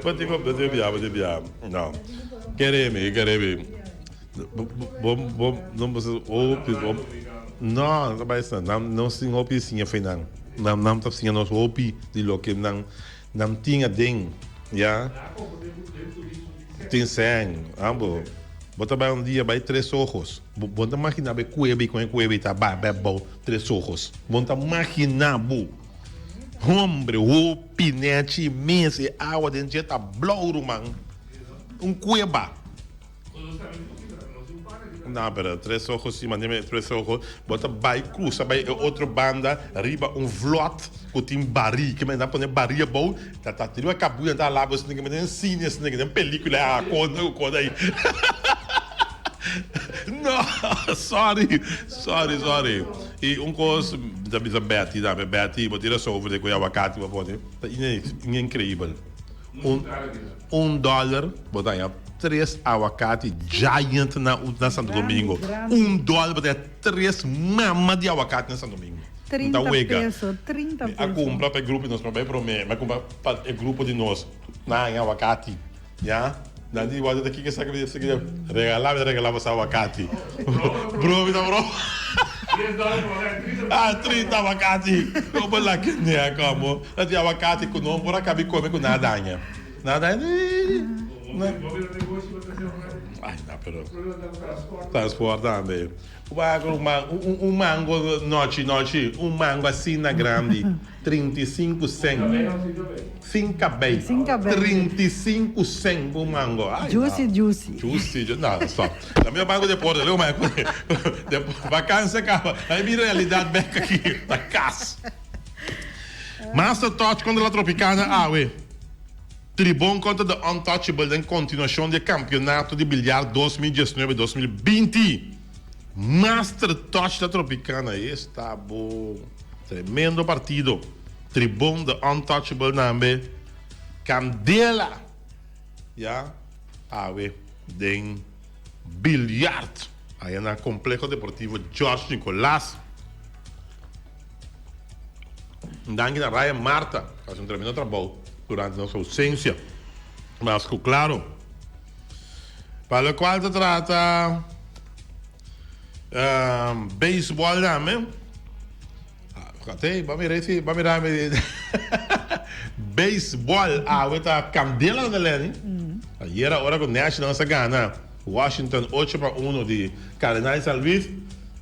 Bo tin ku bo tin ku bia, bo tin ku bia. No. Kere mi, kere mi. Bo bo bo no bo sa hopi hopi no, no ta bai esnan. Nan nos tin hopi di siña for nan. Nan nan ta siña nos hopi di loke nan nan tin aden, ya. Tin sèn, abo. Bo ta bai un dia bai Tres Ojos. Bo bo no ta magina bo e kueba i kon e kueba i ta bai bai abou Tres Ojos. Bo no ta magina bo. Hombre, hopi nechi mes e awa den dje ta blou ruman. Un kueba. No, pero Tres Ojos si manera Tres Ojos bo ta bai cruza bai e otro banda riba un vlot cu tin bari ke nan pone bari abou ta ta riba cabuya nan ta hala bo esaki den cine esaki den pelicula a con cu con ayi no sorry sorry sorry y un cos mi ta bisa Betty tambe Betty bo tin razon over de cu e aguacate bo pone ta increibel un. Un dollar bo ta haña tres awakati giant na na Santo Domingo. Un dollar bo ta haña tres mama di awakati na Santo Domingo. Mi ta Trinta wega. peso, trinta Mi a peso. kumpra pa e grupo di nos, mi a bai promé, mi a kumpra pa e grupo di nos nan haña awakati. Ya, nan di wak ta kiko esaki mi di regalá mi ta regalá boso awakati. Bro mi ta bro. Dies dollar pa wak trinta Ah, 30 awakati. Como la kende como? Ta tin awakati ku no por a kabi kome ku nan a daña. Nan a daña. Ay, no, pero transport tambe. Wak un un mango nochi nochi, un mango asina grandi, 35 cent. Sin cabey. Sin cabey. 35 cent pa un mango. Ay, no. Juicy, juicy. Juicy, ju no, stop. Na mi banco deporte, luego mi vakantie caba, na mi realidad bek aki na cas. Master Touch contra La Tropicana awe. Tribon contra The Untouchable den continuacion di e campeonato di biljar 2019 2020. Master Touch La Tropicana, esta bo. Tremendo partido. Tribon The Untouchable nambe. Candela. Ya awe den biljart aya na Complejo Deportivo George Nicolaas. Un danki na Ryan Marta ku a hasi un tremendo trabou durante nos ousensia. Mas ku klaro pa lokual ta trata beisbòl tambe. Ate, ba mira esi, ba mira mi. Beisbòl awe ta kandela na Lenny. Ayera ora ku Nationals a gana Washington ocho pa uno di Cardenal di San Luis.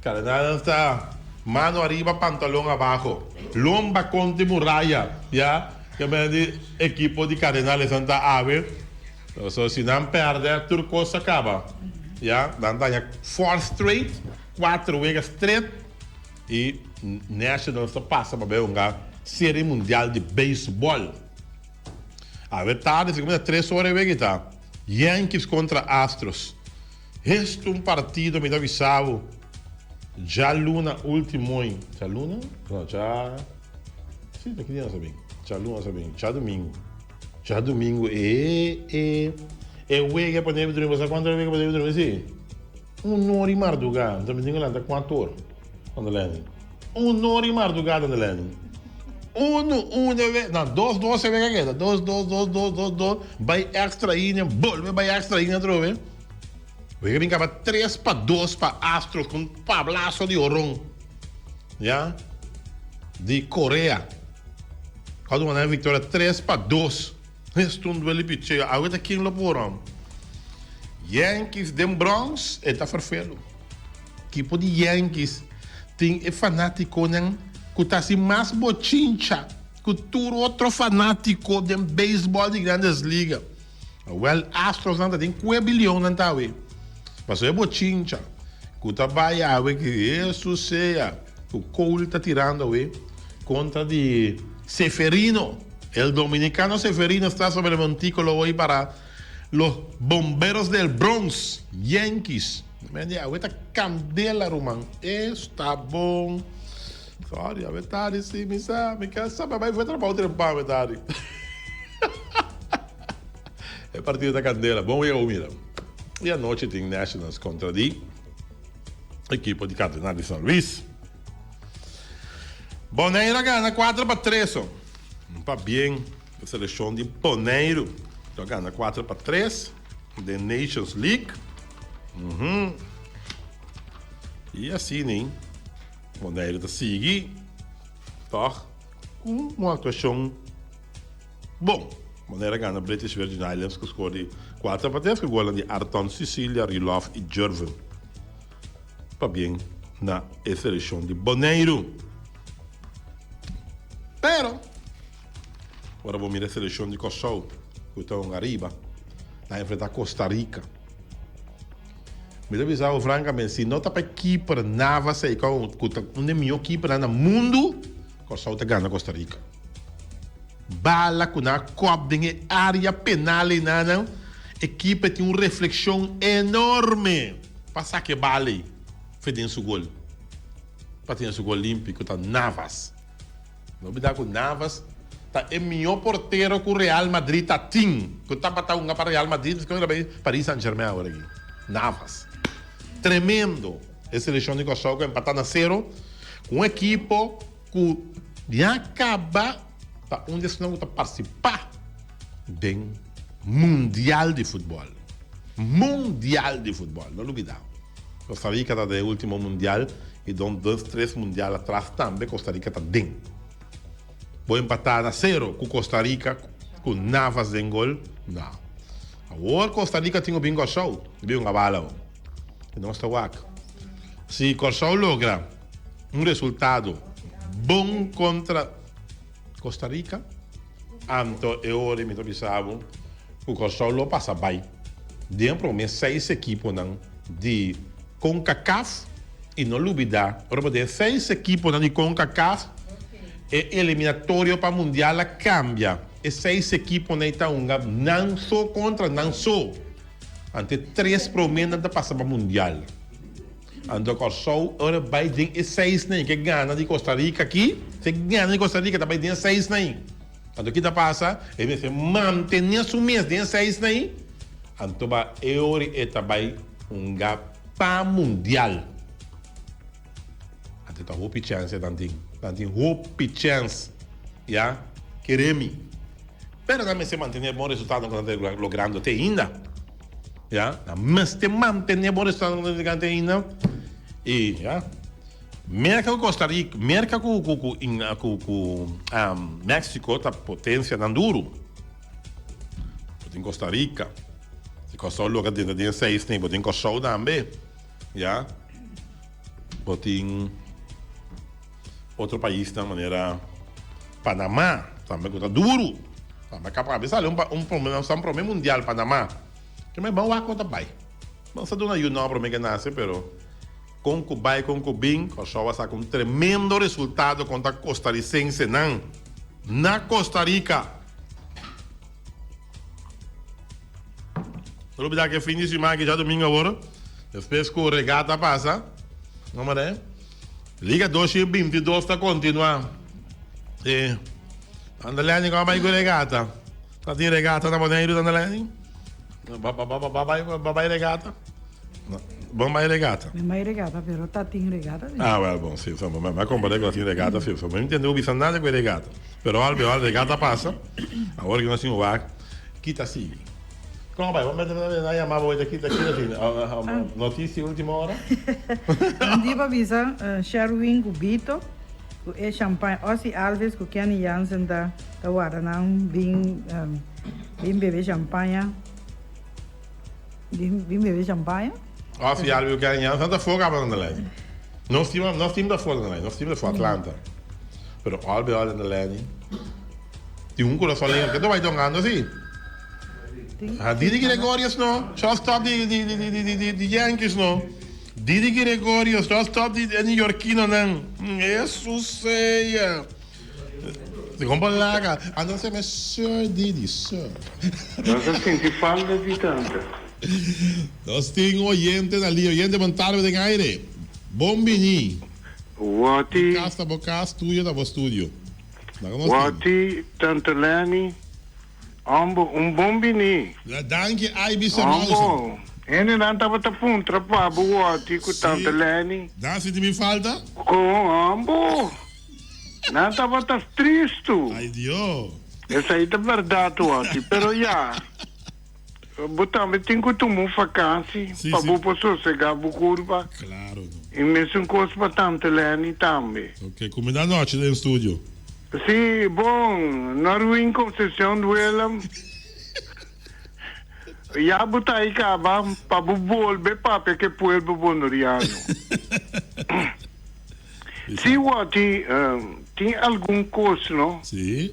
Cardenal ta mano ariba pantalon abaho. Lomba kontra muraya ya ke men di ekipo di Cardenales nan ta awe. So si nan pèrdè tur kos a kaba ya. Nan ta haña four straight, kuater wega straight. I Nationals ta pasa pa bai hunga Serie Mundial di Beisbòl. Awe tardi, si kuminsa tres ora e wega ta Yankees kontra Astros. Hestu un partido mi ta bisa bo djaluna ultimo i djaluna? No dja si ta ki dia nos a bin? Djaluna nos a bin, djadumingu. Djadumingu e e e wega a pone mi drumi, bo sa kuantu ora e wega a pone mi drumi si? Un ora i mardugá, nto mi tin ku lanta kuatu or, tanda Lenny. Un ora i mardugá, tanda Lenny. Unu, unu e wega, no, dos, dos e wega keda, dos, dos, dos, dos, dos, dos, bai extra inning, bolbe bai extra inning atrobe. Wega bin kaba tres pa dos pa Astros ku un pablaso di oron, ya, di Korea. Kòrda ku nan e viktoria tres pa dos. Esto un duel di picheo. Awe ta ken lo por hom? Yankees den Bronx e ta ferfelu. Ekipo di Yankees tin e fanatikonan ku ta hasi mas bochincha ku tur otro fanatiko den beisbòl di Grandes Liga. Awèl Astros nan ta den kue bilyon nan ta awe. Pasobra e bochincha ku ta bai awe ki Hesus sea ku Cole ta tirando awe kontra di Seferino. El dominicano Seferino está sobre el montículo hoy para los Bomberos del Bronx, Yankees. Men di awe ta candela ruman. Esta bon. Sorry, awe tardi si mi sa. Mi ka sa bai fue trabou trempa awe tardi. E partido ta candela. Bon wega mira. Y anochi tin Nationals contra di equipo di Cardenal di San Luis. Bonaire a gana 4 pa 3. Un pabien e selekshon di Boneiru. Ku a gana 4-3 den Nations League. I asina Boneiru ta sigui tòg ku un aktuashon bon. Boneiru a gana British Virgin Islands ku skor di 4-3 ku golnan di Arton Cicilia, Rilov i Jervin. Pabien na e selekshon di Boneiru. Pero ora bo mira e selekshon di Kòrsou ku ta un ariba, nan a enfrentá Costa Rica. Mi ta bisa bo frankamente, si no ta pa e keeper Navas ei ku ta un di e mihó keepernan na mundu, Kòrsou ta gana Costa Rica. Bala ku nan a kòp den e área penal einanan, e keeper tin un reflekshon enorme pa saka e bala ei fe den su gol, pa tene su gol limpi ku ta Navas. No olbida ku Navas ta e mihó portero ku Real Madrid ta tin, ku tabata hunga pa Real Madrid, miskien ta bai Paris Saint Germain awor aki. Navas. Tremendo e selekshon di Kòrsou ku empatá na sero ku un ekipo ku ya kaba ta un di esnan ku ta partisipá den Mundial di futbòl. Mundial di futbòl, no lubida. Costa Rica ta den e ultimo mundial y don dos tres mundial atras tambe Costa Rica ta den. Bo empata na cero cu Costa Rica cu Navas den gol? No. Awor Costa Rica tin cu bin Corsou y bin hunga bala awor. Y nos ta wak. Si Corsou logra un resultado bon contra Costa Rica, anto e ora mi ta bisa bo ku Kòrsou lo pasa bai den promé seis ekiponan di Concacaf i no lubidá ora bo den seis ekiponan di Concacaf e eliminatorio pa mundial a kambia e seis ekiponan ei ta hunga nan so kontra nan so anto e tres proménan ta pasa pa mundial. Anto Kòrsou ora bai den e seisnan ke gana di Costa Rica aki, si e gana di Costa Rica ta bai den e seisnan. Anto ki ta pasa? E mester mantené su mes den e seisnan, anto ba e ora e ta bai hunga pa mundial. Anto ta hopi chèns e nan tin, nan tin hopi chèns, ya, kere mi. Pero nan mester mantené e bon resultado ku nan ta logrando te ainda. Ya, nan mester mantené bon resultado ku nan ta logrando te ainda. I ya, Merka ku Costa Rica, Merka ku ku ku ku ku Mexico ta potensianan duru. Bo tin Costa Rica, si Kòrsou logra drenta den e seisnan, bo tin Kòrsou tambe, ya. Bo tin otro paisnan manera Panama tambe ku ta duru. Tambe kapa a sali un un prome un prome mundial Panama. Ke mai ban wak kon ta bai. Ban sa duna yu nò prome ke nase pero kon ku bai kon ku bin Kòrsou a saka un tremendo resultado kontra kostarisensenan na Costa Rica. No olbida ke fin di siman aki djadumingu awor, despues ku regata pasa, no mare, Liga 2022 ta kontinua. E Tante Lenny kòm bai ku regata? Ta tin regata na Boneiru Tante Lenny? Ba ba ba bai ba bai regata? Bon bai regata? Mi bai regata pero ta tin regata si. Ah wel bon si, so mi a komprende ku ta tin regata si, so mi ntende ku bisa nada ku e regata. Pero al al regata pasa, awor ki nos tin wak kita sigui. Kon a bai? Bo mester a yama bo ta kita kita sigui. Notisia ultima ora? Nan di pa bisa Sherwin ku Bito ku e champagne Ossie Alves ku Kenny Jansen ta ta warda nan bin bin bebe champaña. Bin bin bebe champaña. Ossie Alves ku Kenny Jansen ta for kaba nan ta lei. Nos team nos team ta for nan ta lei. Nos team ta for Atlanta. Pero al be al nan ta lei. Tin un kurason lengua ke ta bai tongando si. Ha Didi Gregorius no, shortstop di di di di di di di Yankees no. Didi Gregorius, shortstop di e Newarkinonan. Hesus sea. Si kon por laga, anto se me Sir Didi, Sir. Nos a sinti falta di tanta. Nos tin oyente na li. Oyente bon tarde den aire. Bon bini. Woti. Bo kas ta bo kas, studio ta bo studio. Woti, Tante Lenny, Ombo, un bon bini. Danki Ivy Serrausen. Ombo, hendenan tabata puntra pa bo Woti ku Tante Lenny. Nan sinti mi falta? Kon, Ombo? Nan tabata tristu. Ay Dio. Esei ta bèrdat Wòti, pero ya, bo tambe tin ku tuma un fakansi Sí, pa sí. bo por sosegá bo kurpa. Klaro, no. I mesun kos pa Tante Leni tambe. Ok, kuminda nochi den studio. Sí, bon, Norwin Concepcion Willem, ya bo ta ei kaba pa bo bolbe papia ku e pueblo boneriano. Sí, Wòti, tin algun kos, no? Sí.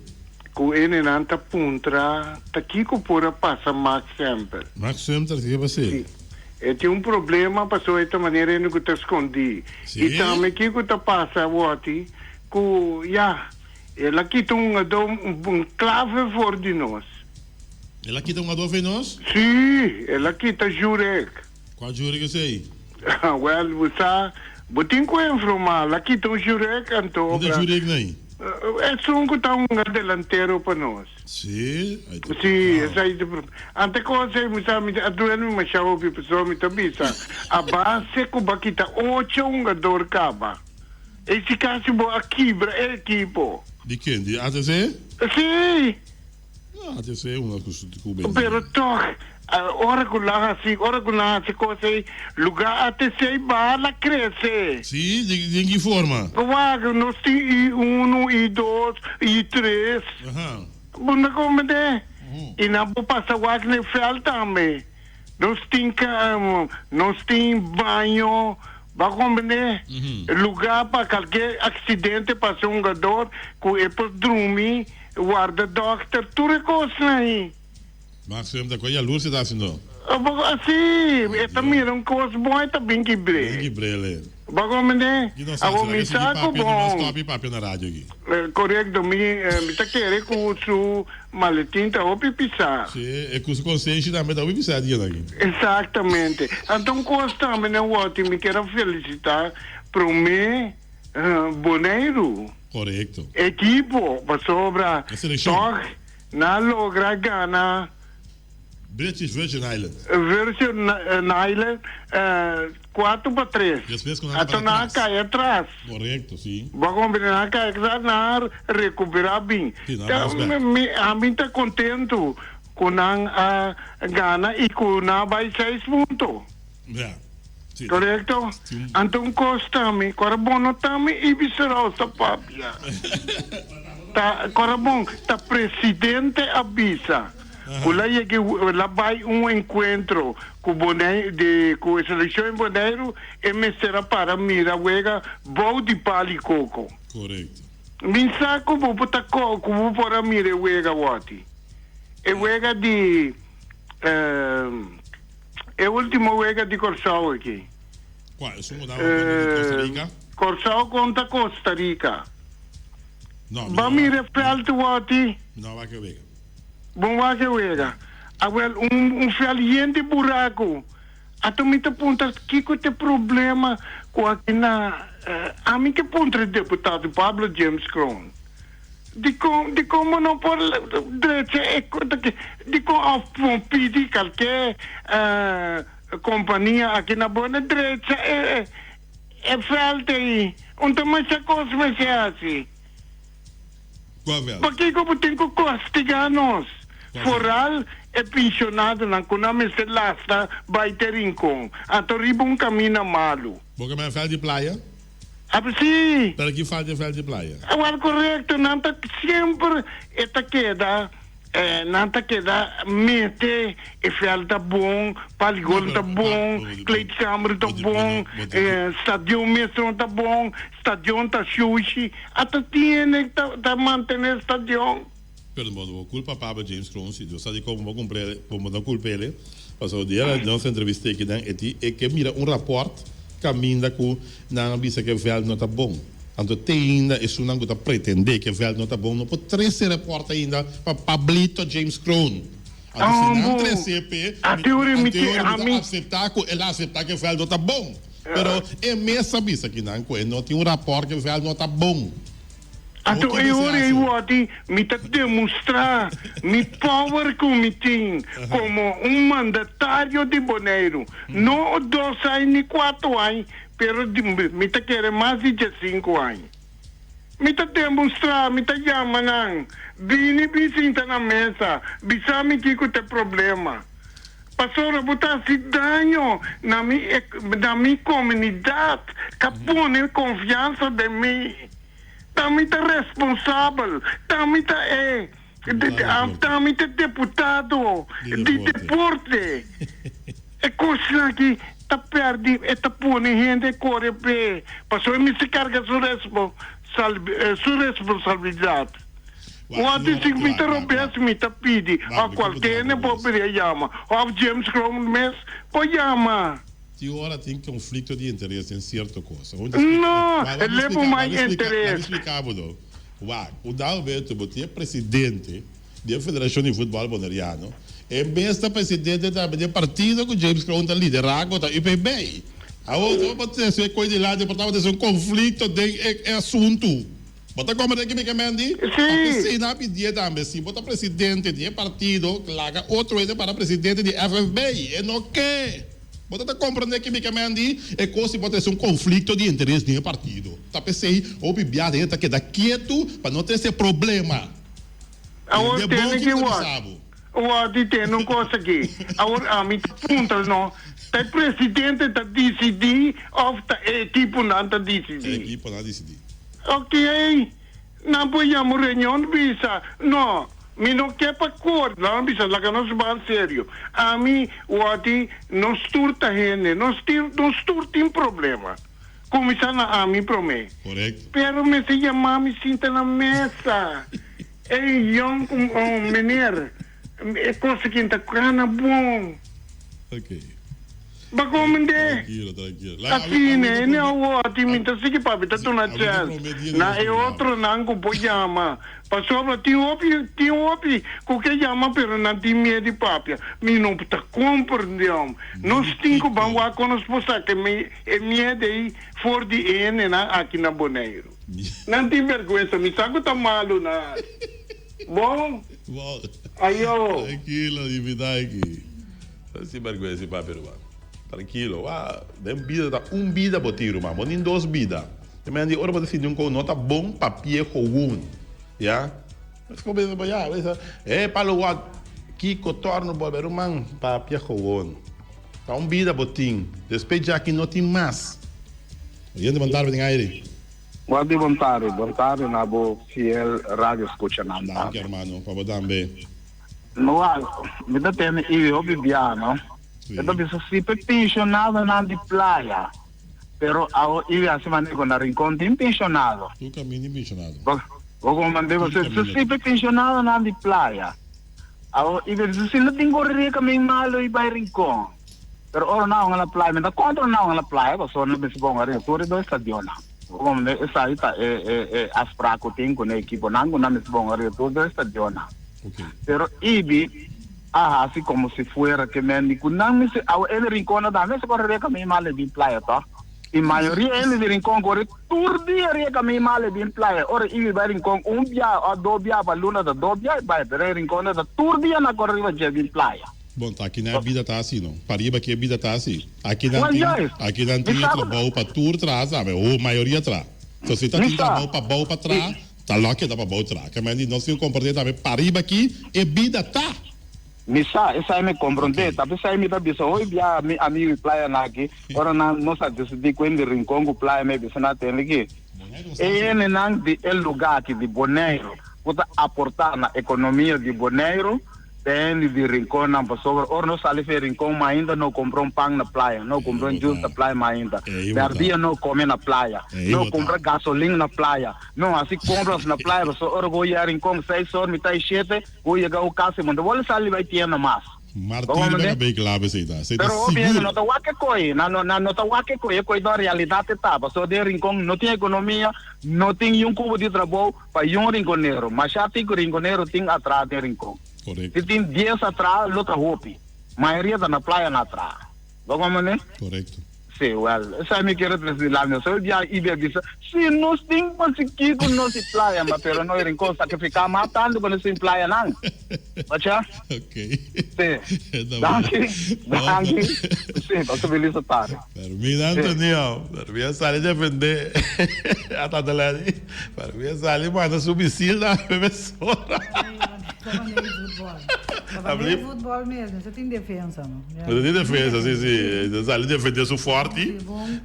Ku enenan ta puntra ta kiko por a pasa Max Semper. Max Semper, kiko a pas'é? Sí. E tin un problema pasobra e ta manera hende ku ta skondí. Sí. I tambe kiko ta pasa, Wòti, ku ya, el a kita un hungadó, un klave for di nos. El a kita un hungadó for di nos? Sí, el a kita Jurek. Kua Jurek esei? Wèl, bo sa, bo tin ku enfromá. El a kita un Jurek, anto. Unda Jurek nei? Esun ku ta hunga delantero pa nos. Sí, ai ta Sí, esei ta. Ante kos ei, mi sa, mi a duel mi masha hopi, pasobra mi ta bisa, a base ku bo a kita ocho hungador kaba. Ei si kasi bo a kibra e ekipo. Di ken? Di ATC? Sí! No, ATC una ku su ku bende. Pero tog, ora ku nan hasi, ora ku nan hasi kos ei, luga ATC bala krese. Sí, di den ki forma? Wak, nos tin I uno, I dos, I tres. Aha. Bo no komprende? I nan por pasa wak na e vèlt tambe. Nos tin nos tin baño, bo a comprende? Lugar pa kalke accidente pasa un hungador ku e por drumi, warda dokter, tur e kosnan ahi. Maxim ta koe yalurs e ta hasi no. Bo si, e ta mira un kos bon e ta bin kibr'é. Bin kibr'é. Bo a comprende? Di nos Awor mi sa ku papia, di nos bon. stop papia na radio aki. Korekto, mi mi ta kere ku su maletin ta hopi pisá. Sí, e ku su konsenshi tambe ta hopi pisá dia aki. Eksaktamente. Anto un kos tambe na wòrdu mi kier a felisitá promé Boneiru. Korekto. Ekipo, pasobra E selekshon. tòg nan a logra gana. British Virgin Islands. Virgin Island 4-3. Despues ku nan a Ato para nan a atras. kai atras. Korekto, si. Bo a komprende? Nan a kai atras, nan a rekuperá bin. Si, nan a bounce back. Mi, ami ta kontentu ku nan a gana i ku nan a bai seis punto. Ja. Si. Korekto? Si un. Anto un kos tambe, ku ora bon no ta mi Ibis Roos ta papia. Ta, ku ora bon, ta presidente a bisa. Ku la yega la bai un enkuentro ku Bonei di ku e selekshon di Boneiru e mester a para mira wega bou di pali koko. Korekto. Mi sa ku bo por ta ku bo por a mira e wega wòti. E wega di e ultimo wega di Kòrsou aki. Kua? Esun ku daba kontra di Costa Rica? Kòrsou kontra Costa Rica. No, mi Ba no mira e vèlt wòti. Mi no a wak e wega. Bon wak e wega. Awel, un un vèlt yen di buraku. Ato mi ta puntra kiko ta e problema ku aki na ami ke puntra e deputado Pablo James Kroon. Dikon dikon bo no por drecha e dikon òf bo pidi kalke kompania aki na bo na drecha e e vèlt ei. Un ta masha kos mester hasi. Kua vèlt? Pakiko bo tin ku kastigá nos? Foral e penshonadonan ku nan mester lasta bai te Rincon, anto riba un kaminda malu. Bo ke men vèlt di playa? Ap si! Pero ki falta e vèlt di playa? Awel korekto, nan ta semper e ta keda Nan ta keda mete e veld ta bon, paligol ta bon, kleedkamer ta bon, stadion mes no ta bon, stadion ta shushi. Ata tin hende ta mantene stadion. Pero bo no por culpa Pablo James Kroon si Dios sa di como bo cumple bo no culpele pasobra dia la nos entrevist'e kinan e di e ke mira un rapport caminda cu Nan a bisa ku e vèlt no ta bon. Anto te ainda esunnan ku ta pretendé ku e vèlt no ta bon no por trese repòrt ainda pa Pablito James Kroon. Anto si nan trese p'e, anto ora mi ta aseptá ku el a aseptá ku e vèlt no ta bon. Pero e mes a bisa kinan ku e no tin un rapòrt ku e vèlt no ta bon. Anto e ora ei wòrdi mi ta demostrá mi power ku mi tin komo un mandatario di Boneiru. No dos aña ni kuater aña, pero mi ta kere mas di diesinku aña. Mi ta demostrá, mi ta yama nan, bini bin sinta na mesa, bisa mi kiko ta e problema. Pasobra bo ta hasi daño na mi na mi komunidat ka pone konfiansa den mi. Ta mi ta responsabel, ta mi ta e ta mi ta deputado di deporte. E kosnan aki ta pèrdí, e ta pone hende kore p'e, pasobra e mester karga su su responsabilidat. Wak si mi ta robes mi ta pidi òf kualkende por bini a yama òf James Kroon mes por yama. Tin ora tin konflikto di interes den sierto kos. No, e lep un mai interes. Labi splika bo no. Wak, un dado momento bo tin e presidente di e Federashon di Futbòl Boneriano, en bes ta presidente tambe di e partido ku James Kroon ta liderá ku ta UPB. Awor, bo trese e kos dilanti por tabata un konflikto den e asuntu. Bo ta komprende ki mi ke men di? Sí. Pa p'esei nan a pidié tambe, si bo ta presidente di e partido, laga otro hende para presidente di FFB. E no ke! Bo ta ta komprende ki mi ke men di? E kos si por trese un konflikto di interes den e partido. Ta p'esei hopi biaha hende ta keda ketu pa no trese problema. Awor Tende bon tende ki ki mi ta wak. bisa bo. Wak di tende un kos aki. Awor ami ta puntra no, ta e presidente ta disidí òf ta e ekiponan ta E disidí? ekiponan a disidí. Ok, nan por yama un reunion bisa, no, mi no ke pa kor, nan a bisa laga nos ban serio. Ami, Watty, nos tur ta hende, nos tin, nos tur tin problema. Kuminsá na ami promé. Korekto. Pero mester yama mi sinta na mesa. Ey, yòn ku, oh, meneer, e kos aki ta kana bon. Ok. Bakomende. Trankilo, trankilo. Asina, e ne awor tin mi ta sigui papia ta duna chèns na e otronan ku por yama. Pasobra tin hopi, tin hopi ku ke yama pero nan tin miedu di papia. Mi no ta komprende hom. Nos tin ku ban wak kon nos por saka e miedu ei for di e hendenan aki na Boneiru. Nan tin bèrgwensa, mi sa ku ta malu nan. Bon. Ayo. Trankilo, Dimitaki. No sin bèrgwensa i papia ruman. Trankilo. Wa, den bida ta un bida bo tin ruman, bo tin dos bida. E men di ora bo ta sinti un kos no ta bon, papia gewoon. Ya. Mes ku bo bisa bo ya, bo bisa, e palo wak, kiko torno bolbe ruman, papia gewoon. Ta un bida bo tin. Despues djaki no tin mas. Oyente bon tarde den aire. Guardi bon tarde, bon tarde na bo fiel radio scuchanan Danki tambe. hermano, pa bo tambe. Noal, mi ta tende Iwi hopi bia no. Sí. E ta bisa si p'e pensionadonan di playa, pero awo Iwi hasi manera cu na Rincon tin pensionado. Tur caminda tin pensionado. Bo bo comprende? Tur Pasobra caminda si p'e pensionadonan di playa, awo Iwi a bisa si no tin corre camin malo y bay Rincon. Pero ora nan a hunga na playa, mi ta kontra nan a hunga na playa pasobra nan mester por hunga riba tur e dos stadionnan. Como esaki ta e e e afsprak ku tin ku e ekiponan ku nan mester por hunga riba tur dos stadionnan. Pero Ibi a hasi komo si fuera ke men di ku nan mester awe e di Rincon tambe mester kore riba e kaminda male bin playa tòg. I mayoria hende di Rincon kore tur dia riba e kaminda male bin playa. Ora Ibi bai Rincon un bia òf dos bia pa luna ta dos bia e bai pero e Rincon ta tur dia nan kore riba dje bin playa. Bon, ta aki nan e bida ta asi, no? Pariba aki e bida ta asi. Aki nan tin, aki nan tin e trabou pa tur traha sabe, o mayoria traha. So si ta tin trabou pa bou pa traha, ta lo keda pa bou traha. Ke men di nos tin ku komprondé tambe pariba aki e bida ta. Mi sa, esei mi komprondé. Ta p'esei mi ta bisa hoy bia mi amigu di playa nan aki, ora nan nos a disidí ku hende Rincon ku playa mi a bisa nan tende ki e hendenan di e lugá aki di Boneiru ku ta aportá na ekonomia di Boneiru, Dende di Rinconnan pasobra ora nos sali fe Rincon mainta no compra un pan na playa, no compra un juice na playa mainta, berdia no come na playa, no compra gasolin na playa, no haci compras na playa pasobra ora cu bo yega Rincon seis or mitad di shete bo yega bo casa y bo no ta bolbe sali bay tienda mas. Bo Martin comprende? bega bay clave esey ta, esey ta Pero hopi hende sigur. no ta wak e koe, nan no nan no ta wak e koe, e koe ta un realidad e ta, pasobra den Rincon no tin economia, no tin yun cubo di trabou, Pa yun rinconero, masha tin cu rinconero tin atra den Rincon. Correcto. Si tin dies atra, lo ta hopi. Mayoria ta na playa na atra. Bo comprende? Correcto. Sí, wel, esei mi kier a trese dilanti. Nos hopi bia i bia bisa, sí, nos tin konsiguí ku nos i playa, ma pero no Rincon sakrifiká mas tantu pa nos tin playanan. Bacha? Ok. Sí. Danki, danki. Sí, pa su feliz tarde. Fermin Antonio, Fermin a sali defendé a Tata Lenny. Fermin a sali manda su misil na mesora. Tabata futbol mes, mester tin defensa no. Mester tin defensa, si si. Ta sali defende su forti.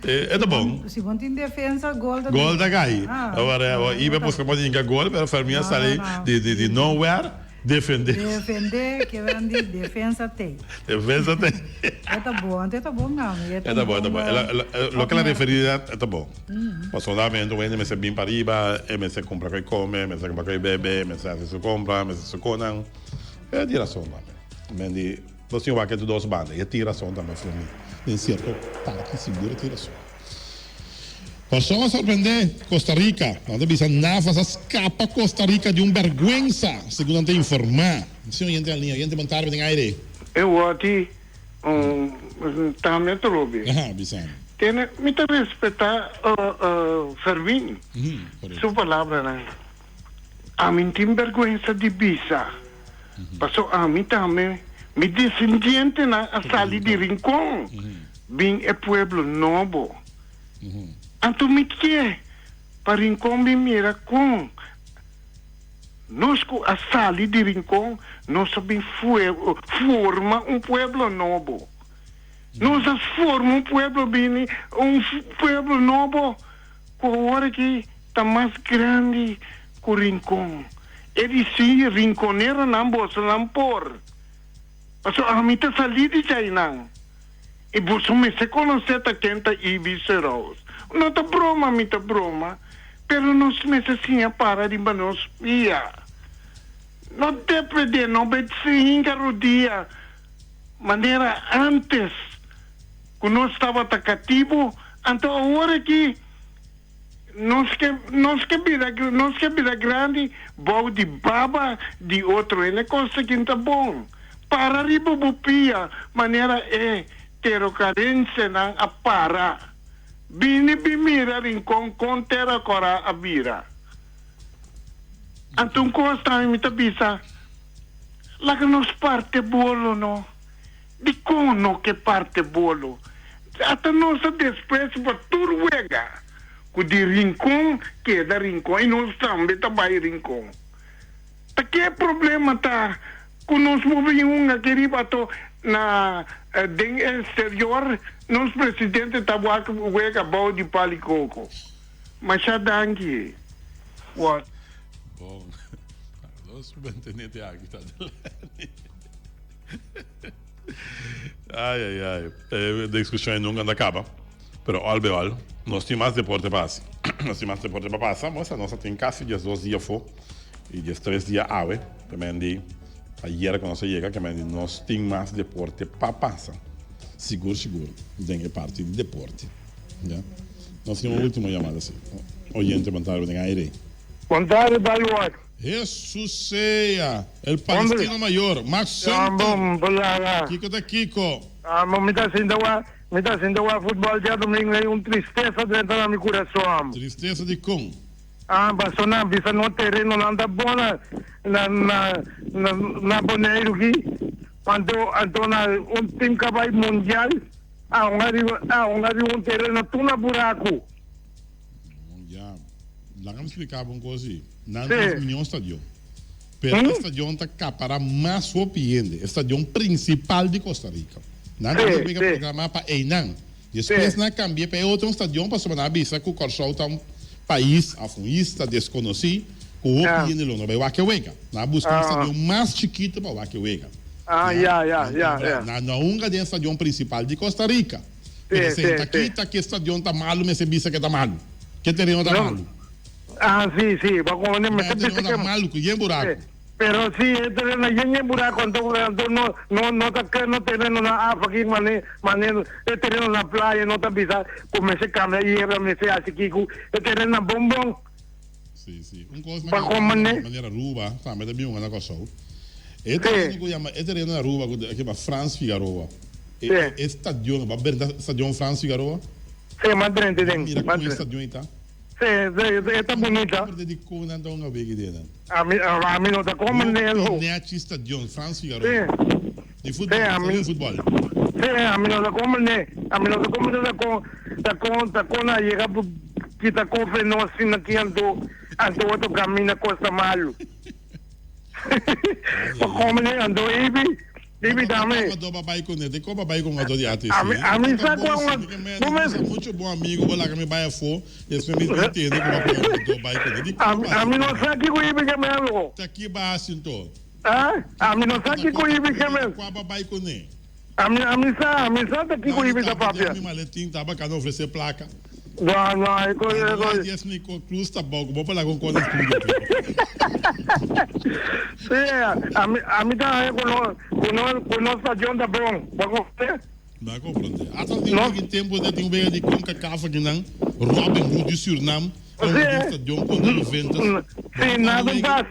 E ta bon. Si bon tin defensa, gol ta Gol ta kai. Awor Ibe busca pa hinca gol, pero Fermin a sali di nowhere defende. Defende, ke wen di defensa tey. Defensa tey. E ta bon, anto e ta bon nami. E ta bon, e ta bon. Loke el a referi e ta bon. Pasobra un hende mester bin pariba, e mester cumpra cu e come, e mester cumpra cu e bebe, e mester haci su compra, e mester su conan. E tin rason tambe. Men di, nos tin wak entre dos banda. E tin rason tambe for mi. Den cierto parti sigur e tin rason. Kòrsou a sorprendé Costa Rica. Nan ta bisa Navas a scapa Costa Rica di un berguensa, segun nan ta informá. Si oyente na liña. Oyente bon tarde den aire. E wòrdi un tambe atrobe. Aha, bisa mi. Tene, mi ta respetá Ferwin su palabranan. Ami n'tin bergwensa di bisa, paso ami tambe, mi desendientenan a sali di Rincon bin e pueblo nobo. Anto mi ke pa Rincon bin mira kon nos ku a sali di Rincon nos a bin forma un pueblo nobo. Nos a forma un pueblo bini, un pueblo nobo ku awor aki ta mas grandi ku Rincon. E di si, rinconeronan bosonan por. Pasobra ami ta salí di djainan. I boso mester konosé ta ken ta Ibi Serous. No ta broma mi ta broma, pero nos mester siña para riba nos pia. No depredé, no bay hinka rodia manera ántes ku nos tabata katibu, anto awor aki Nos ke nos ke bira nos ke bira grandi bou di baba di otro hende kos ta kin ta bon. Para riba bo pia manera e terokarensenan a para. Bini bin mira Rincon kon tera kora a bira. Anto un kos tambe mi ta bisa laga nos parte bolo no. Dikon no ke parte bolo? Ata nos ta desprecio pa tur wega ku di Rincon keda Rincon i nos tambe ta bai Rincon. Ta ke problema ta ku nos por bin hunga aki riba ato na den exterior nos presidente ta wak wega bou di pali koko. Masha danki. What? Bon, nos mantenete aki ta. Ai, ai, ai. E discussión nunca ta caba. Pero al be al, nos tin mas deporte pa haci. Nos tin mas deporte pa pasa. Mosa, nos a tin casi 12 dia afo y 13 dia awe. Ke men di ayer cu nos a yega, ke men di nos tin mas deporte pa pasa. Sigur, sigur, den e parti di deporte. Ya. Nos tin un ultimo llamada, si. Oyente, bon tarde, den aire. Bon tarde, Baywatch. Hesus sea! El Palestino Mayor, Max Sumter! Kiko ta kiko? Amo, mi ta sinta wak, mi ta sinta wak futbol djadumingu ei un tristesa drenta na mi kurason. Tristesa di kon? Ah, paso nan bisa no terenonan ta bon na na na na Boneiru ki, anto anto na un tim ka bai mundial a hunga riba a hunga riba un tereno tur na buraku. Ya, laga mi splika bo un kos i. Nan tin un mion stadion. Pero e stadion ta kapara mas hopi hende. E stadion prinsipal di Costa Rica. Nan ta wega programa pa einan. Despues nan a kambia pa e otro stadion pasobra nan a bisa ku Kòrsou ta un pais òf un isla deskonosí ku hopi hende lo no bai wak e wega. Nan a buska un stadion mas chikitu pa wak e wega. Nan no a hunga den e stadion prinsipal di Costa Rica. Pero esei ta kita ku e stadion ta malu mester bisa ku e ta malu. Ku e tereno ta malu. Ah, si, si. Bo comprende? Mester bisa ke. Malu ku yen buraku. Pero si e tereno yen yen buraku anto anto no no no ta ke no tereno na afa ki mane mane e tereno na playa no ta bisa ku mester kambia yerba mester hasi kiku e tereno na bon bon. Si, si. Un kos pa manera manera Aruba tambe ta bin hunga na Kòrsou. E tereno ku yama e tereno na Aruba ku yama Frans Figaroa. E e stadion, bo a brinta stadion Frans Figaroa? Sí, m'a drenta den. Mira kon e stadion ei ta. Sí, sí, e ta bunita. Por di kon nan ta hunga wega den nan. Ami, ami no ta komprende el ho. Hopi nechi stadion Frans Figaroa. Sí. Di futbol, Sí, ami. stadion di futbol. Sí, ami no ta komprende, ami no ta komprende ta kon, ta kon, ta kon a yega kita kofe nos asina aki anto, anto otro kaminda kosta malu. Pa komprende anto ibi. Bibi dame. Con pa bay con de con pa bay con di ATC. Ami ami sa cu un bo mes mucho bon amigo bo laga mi bay afo despues mi tende cu bo con do bay con di Ami ami no sa kico ibi ke men lo. Ta ki ba haci nto? Ah ami no sa kico ibi ke men. Cua pa bay con ne? Ami ami sa ami sa ta kico ibi ta papia. Mi maletin taba cana ofrece placa. No no e ko e ko. Dies mi ko cruz ta bou bo pa laga un kos estudio aki. Sí ami ami ta haña ku no ku no ku no stadion ta bon bo a komprende? Bo a komprende. Ata tin un wega tempo de tin un wega di Concacaf akinan Robin Hood di Surinam ta hunga den stadion kontra Juventus. Sí nada un pas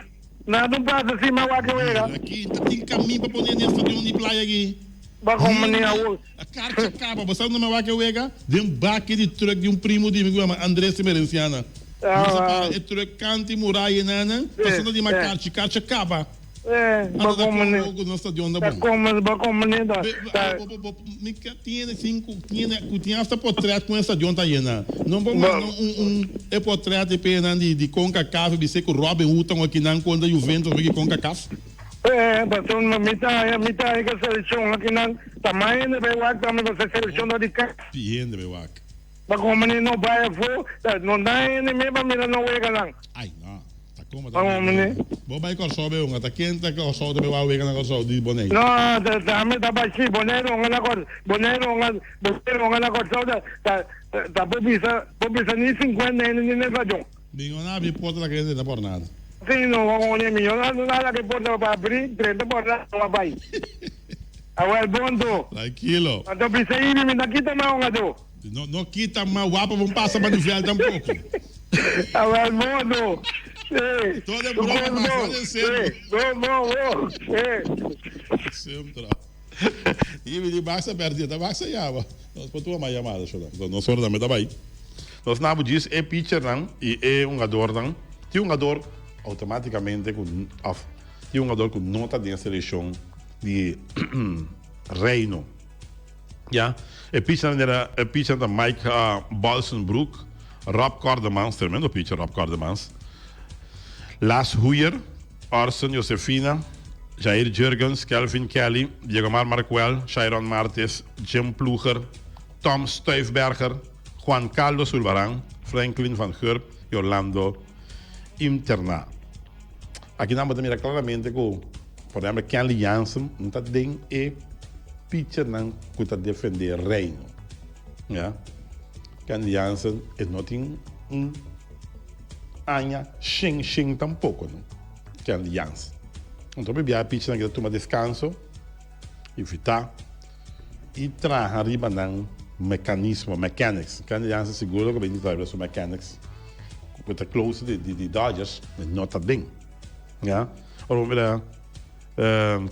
nada un pas así ma wak e wega. Aki ta tin kamin pa pone den stadion di playa aki. Bo a komprende awor. A karcha kaba, bo sa unda mi a wak e wega? Den baki di truck di un primo di mi ku yama Andres Emerenciana. Nos a para e truck kanti muraya enanan, pasobra di ma karchi, karcha kaba. Anda ta komo ku nos stadion ta bon. Mi ka tiene sin ku tiene ku tin hasta potret ku e stadion ta yena. No por manda un un e potret e penan di di Concacaf bis'é ku Robin Hood ta akinan kontra Juventus wiki Concacaf. Eh, pasobra mi ta haña, mi ta haña ku e selekshon akinan ta mas hende bai wak tambe pasobra e selekshon ta di kas. Pi hende bai wak. Pa komo ni no bai afó, ta no na hende mes pa mira no weganan. Ai no, ta komo ta mira. Bo bai Kòrsou bai hunga, ta ken ta Kòrsou ta bai wak wega na Kòrsou di Boneiru? No, ta tambe ta bai si, Boneiru hunga na Kòrsou, Boneiru hunga, Boneiru hunga na Kòrsou ta ta ta por bisa, por bisa ni sinkuenta hende ni na stadion. Miño na abri porta la kende drenta por nada. Si no wak un miño na na laga e porta pa abri drenta por nada no a bai. Awel bon to. Trankilo. Anto bisa Ivy mi ta kita ma un ado. No no kita ma wapa bon pasa pa nivel tampoco. Awel bon to. Si. Todo e broma mas no den serio. Si. Bon bon bon. Si. Sempre. Ivy di basta perdi ta basta yama. Nos por tuma mas yamada shona. Nos ora tambe ta bai. Nos nabu djis e pitchernan y e hungadornan. Tin hungador automaticamente cu of tin hungador cu no ta den seleccion di Reino. Ya. E pitchernan era e pitchernan ta Mike Bolsenbroek, Rob Cordemans, tremendo pitcher Rob Cordemans, Lars Huijer, Orson Josefina, Jair Jurgens, Kelvin Kelly, Diegomar Markwell, Shairon Martes, Jim Ploeger, Tom Stuifberger, Juan Carlos Sulbaran, Franklin van Gurp y Orlando Imterna. Aki nan bo ta mira claramente cu, por ehempel, Kenley Jansen no ta den e pitchernan cu ta defende Reino. Ya. Kenley Jansen e no tin un aña shen shen tampoco, no. Kenley Jansen. Anto mi bia pitchernan ki ta tuma descanso, evita. y traha riba nan mecanismo, mechanics. Kenley Jansen seguro cu bini traha riba su mechanics cu ta close di di Dodgers, no ta den. Ya. Ora bo mira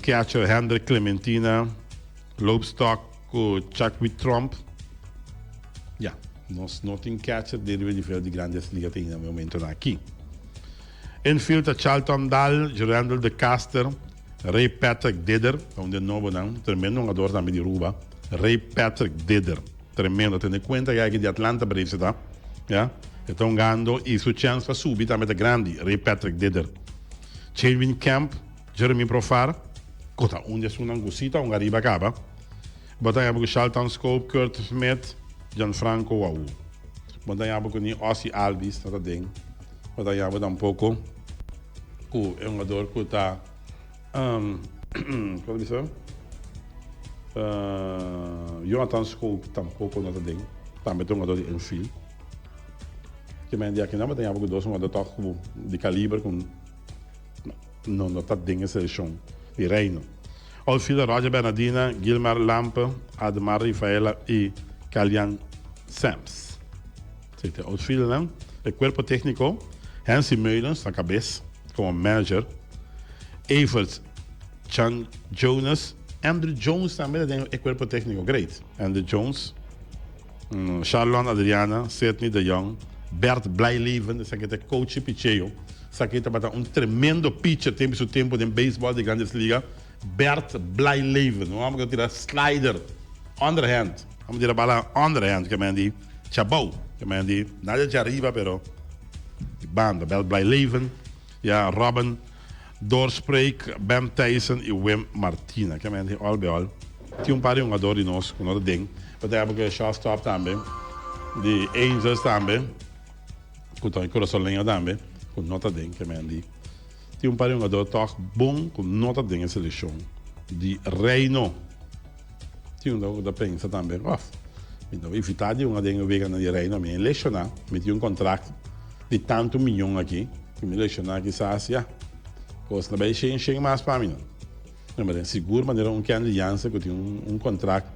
catcher Hendrik Clementina, Loopstok cu Chuck Tromp. Ya, nos no tin catcher den riba nivel di Grandes Liga te ainda na e momentonan aki. Infield ta Charlton Daal, Jurendel de Caster, Ray Patrick Didder, ta un den nobonan, tremendo hungador tambe di Ruba, Ray Patrick Didder, tremendo, tene cuenta ya di Atlanta Braves e ta, ya, e ta hungando y su chance pa subi tambe ta grandi, Ray Patrick Didder. Chelvin Kemp, Jeremy Profar, cu ta un di esunnan cu si ta hunga riba caba, bo ta yama cu Shalton Scope, Kurt Smith, Gianfranco Wau. Bo ta yama cu ni Ozzie Albies ta ta den, bo ta yama tampoco. Ku e hungador ku ta kon ta bisa Jonathan Schoop tampoko no ta den tambe ta hungador di infield ke men di akinan bo ta yama ku dos hungador tòg ku di kaliber ku no no ta den e selekshon di Reino. Outfielder Roger Bernadina, Gilmar Lampe, Ademar Rifaela i Kalian Sams. Si ta outfieldernan, e cuerpo tecnico, Hensi Meulens na cabes como manager, Evert Chan Jonas, Andruw Jones tambe ta den e cuerpo tecnico. Great. Andruw Jones, Sharlon Adriana, Sidney de Jong, Bert Blijleven, esaki ta e coach di picheo. Esaki tabata un tremendo pitcher tempo su tempo den baseball di Grandes Liga. Bert Blijleven, un homber cu ta tira slider underhand. Homber tira bala underhand, ke men di chabou, ke men di nada djariba pero di banda. Bert Blijleven, ya Robin Doorspreek, Ben Thijssen y Wim Martina. Ke men di al be al tin un par di hungador di nos cu no ta den. Bo ta heba cu e shortstop tambe di Angels tambe cu ta Curazoleño tambe cu no ta den. Ke men di tin un par di hungador tog bon cu no ta den e seleccion di Reino. Tin un cu ta pensa tambe, of mi ta evita di hunga den e weganan di Reino, mi a lesiona, mi tin un contract di tanto miyon aki, cu mi lesiona kisas ya, cos no bay shen shen mas pa mi no. No, pero sigur manera un Kenley Jansen cu tin un contract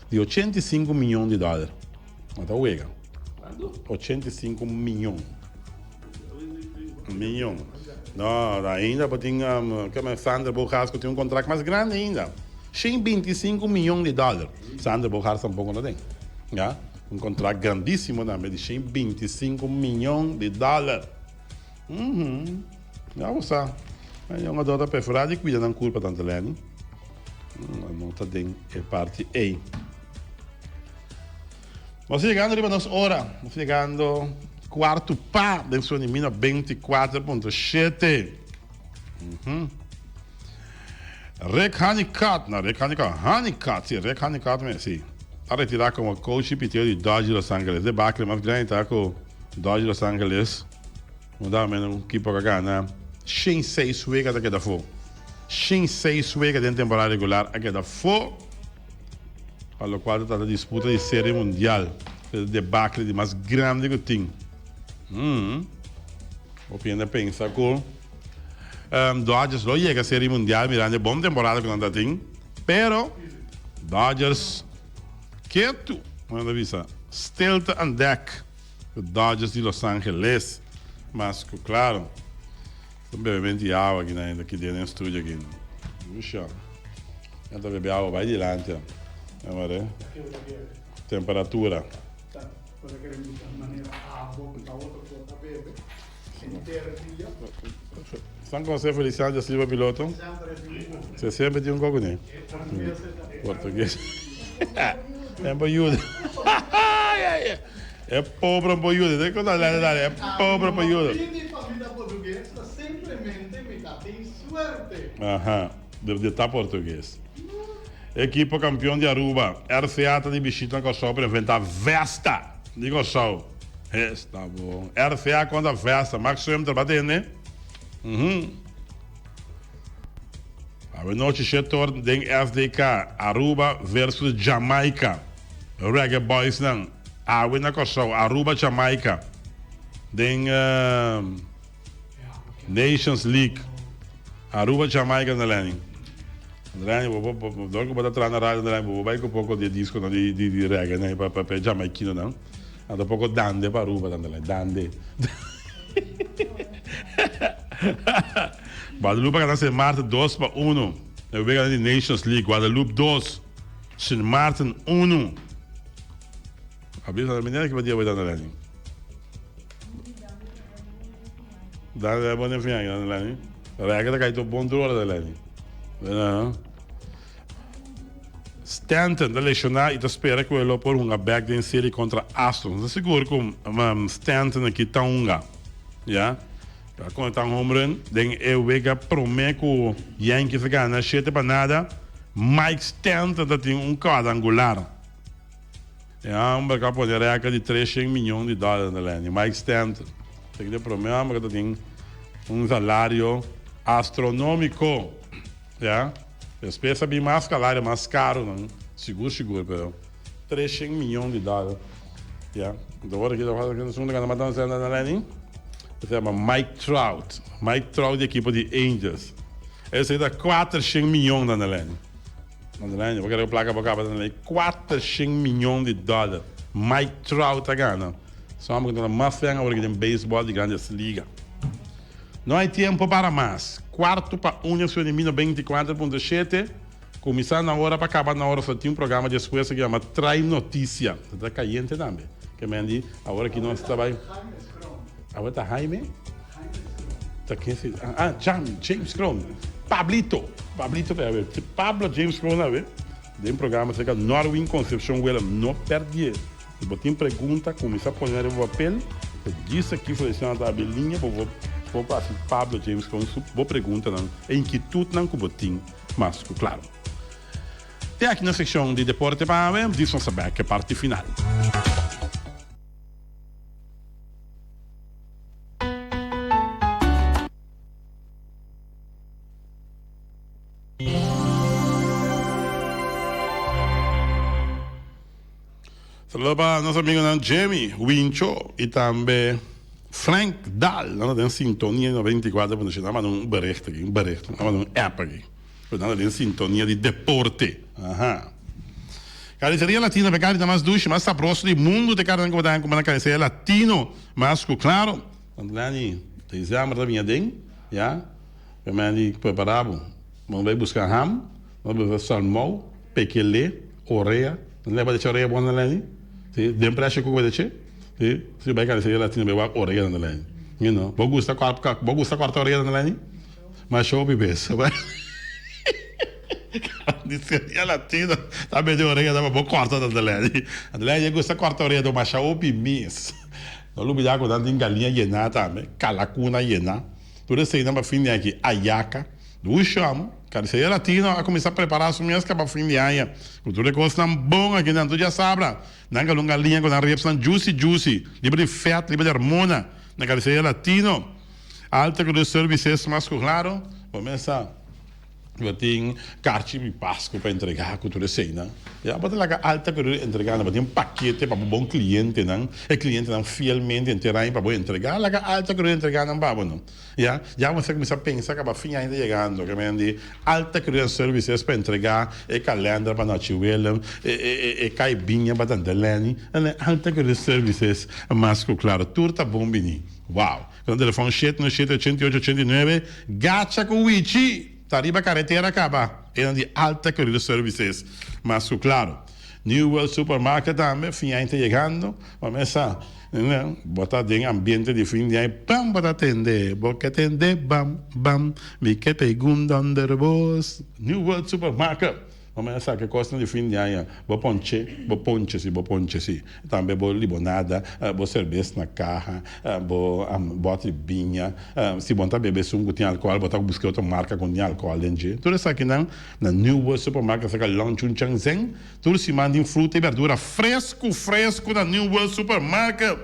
di 85 miyon di dollar, no ta wega. 85 miyon. Miyon. No, ainda bo tin um, Sander Bogaerts cu tin un contract mas grandi ainda. 125 miyon di dollar. Sander Bogaerts tampoco no tin. Ya? Un contract grandísimo tambe di 125 miyon di dollar. Mhm. Ya bo sa. E jongador ta prefera di cuida nan curpa tante Lenny. No ta den e parti ei. Nos ta yegando riba nos ora. Nos ta yegando cuarto pa den su di mina 24.7. Rick Honeycutt, no Rick Honeycutt, Honeycutt, si Rick Honeycutt me, si. A retira como coach y piteo di Dodgers Los Angeles. Debacle mas grandi ta cu Dodgers Los Angeles. No da menos un equipo que gana 106 wega ta keda fo. 106 wega den temporada regular a keda fo. Pa locual ta trata disputa di Serie Mundial. E debacle di mas grandi cu tin. Mm. Hopi hende a pensa cu um, Dodgers lo yega Serie Mundial mirando e bon temporada cu nan ta tin. Pero Dodgers ketu, nan ta bisa, stilte aan dek. Dodgers di Los Angeles. Mas cu claro. Ta bebe menti awa aki na aki den e studio aki. Usha. Ya ta bebe awa bai dilanti. Ya mare. Temperatura. San José Feliciano da Silva piloto. Se sempre tin un coco ne. Portugues. Tempo ayuda. E pobre por yuda. Te conta dale dale. E pobre por yuda. Aha. De, de ta portugues. Equipo campeón di Aruba. RCA ta di bishita na Kòrsou pa enfrenta Vesta di Kòrsou. Esta bon. RCA kontra Vesta. Max Sumter ba tende. Mhm. Awe nochi shetor den SDK. Aruba versus Jamaica. Reggae Boys nan awe na Kòrsou, Aruba Jamaica den Nations League. Aruba Jamaica na Lenny. Lenny bo bo bo dor ku bo ta traha na radio Lenny bo bo bai ku poko di e disco nan di di di reggae nan pa pa pa e jamaikino nan. Nan ta poko dande pa Aruba nan ta Lenny dande. Guadalupe a gana Sint Maarten 2-1 na wega di Nations League. Guadalupe 2. Sint Maarten unu. A bisa meneer ki dia dan Lenny. Dan le bon fin dan Lenny. Rega ta kai to bon duro dan Lenny. No. Stanton ta lesioná i ta spera ku e lo por hunga bek den serie kontra Astros. No ta sigur ku um, Stanton aki ta hunga. Ya. Ta konta un home run den e wega prome ku Yankees a gana 7-0. Mike Stanton ta tin un kuadrangular. E homber ku a pone rèkòrt di 300 miyon di dòler na lèni. Mike Stanton. Esaki ta e prome homber ku ta tin un salario astronómiko. Ya. Despues a bin mas salario mas karunan. Sigur sigur pero 300 miyon di dòler. Ya. Anto ora ki ta wak esun ta gana mas na lèni. E ta yama Mike Trout. Mike Trout di ekipo di Angels. Esei ta 400 miyon na lèni. Na lèni, bo kere ku plaka bo kaba na lèni. 400 miyon di dòler Mike Trout a gana. Su homber ku ta mas fen awor aki den beisbòl di Grandes Liga. No hay tiempo para mas. Kuarto pa un e sueño 24.7. Kuminsá na ora pa kaba na ora so tin un programa despues ku yama Trae Noticia. Ta ta kayente tambe. Ke men di awor aki nos ta bai. Awor ta Jaime? Ta ken si? Ah, James, James Kroon. Pablito. Pablito ta awe. Pablo James Kroon awe. Den programa serka Norwin Concepcion Willem. No perdié. Si bo tin pregunta, kuminsá pone riba papel. Ta djis aki Feliciano ta abri liña pa bo por hasi Pablo James Kroon su bo preguntanan e inkietudnan ku bo tin. Mas ku klaro. Te aki nos sekshon di deporte pa awe, djis nos ta bek e parti final. Saludo pa nos amigonan Jimmy, Wincho y tambe Frank Daal. Nan ta den sintonia di 94.7. Nan a manda un bericht aki, un bericht. Nan a manda un app aki. Pero nan ta den sintonia di deporte. Aha. Carniceria Latino, pe carni ta mas dushi, mas sabroso di mundo te carni nan ku bo ta haña kuma na Carniceria Latino. Mas ku claro. Tante Lani, december ta bini aden, ya. Pe men di prepara bo. Bo bai buska ham, bo bai buska salmou, pekele, orea. Nan leba deche orea bon Tante Lani? Si, den pressure cooker bo deche. Si, si bo bai Carniceria Latino bai wak orea Tante Lani. You know, bo gusta bo gusta corta orea Tante Lani? Masha hopi bes. Carniceria Latino ta bende orea ta pa bo corta Tante Lani. Tante Lani gusta corta orea do masha hopi mes. No lubida cu nan tin galiña yena tambe, calacuna yena. Tur eseinan pa fin di aña aki, ayaca, dushi amo. Carniceria Latino a cuminsa prepara su mes pa fin di aña cu tur e cosnan bon aki nan. Tur djasabra nan calun galiña cu nan ribsnan juicy juicy, liber di vet, liber di hormona na Carniceria Latino. Alta Cruz Services mas cu claro, bo mes sa bo tin karchi di Pascu pa entrega cu tur eseinan. Ya bo ta laga Alta Cruz entrega nan, bo tin pakete pa bo bon clientenan, e clientenan fielmente henter aña pa bo entrega, laga Alta Cruz entrega nan pa bo no. Ya, ya bo mester cuminsa pensa caba fin aña ta yegando, ke men di Alta Cruz Services pa entrega e kalender pa Nachi Willem, e e e caibiña pa Tante Lenny, Alta Cruz Services mas cu claro tur ta bon bini. Wow! Nan telefon shete no shete ochenta i ocho ochenta i nuebe Gacha ku Wichi ta riba karetera kaba e nan di Alta Courier Services mas ku klaro New World Supermarket tambe fin aña ta yegando bo mes sa bo ta den ambiente di fin di aña bam bo ta tende bo ke tende bam bam mi ke pegun donder bos New World Supermarket. Bo mester sa ke kosnan di fin di aña, bo ponche, bo ponche si, bo ponche si, tambe bo libonada, bo serbes na kaha, bo bòt di biña, si bo no ta bebe esun ku tin alkohòl, bo ta buska otro marka ku no tin alkohòl den dje. Tur esakinan na New World Supermarket serka Long Chun Chang Zeng. Tur siman tin fruta i berdura fresku fresku na New World Supermarket.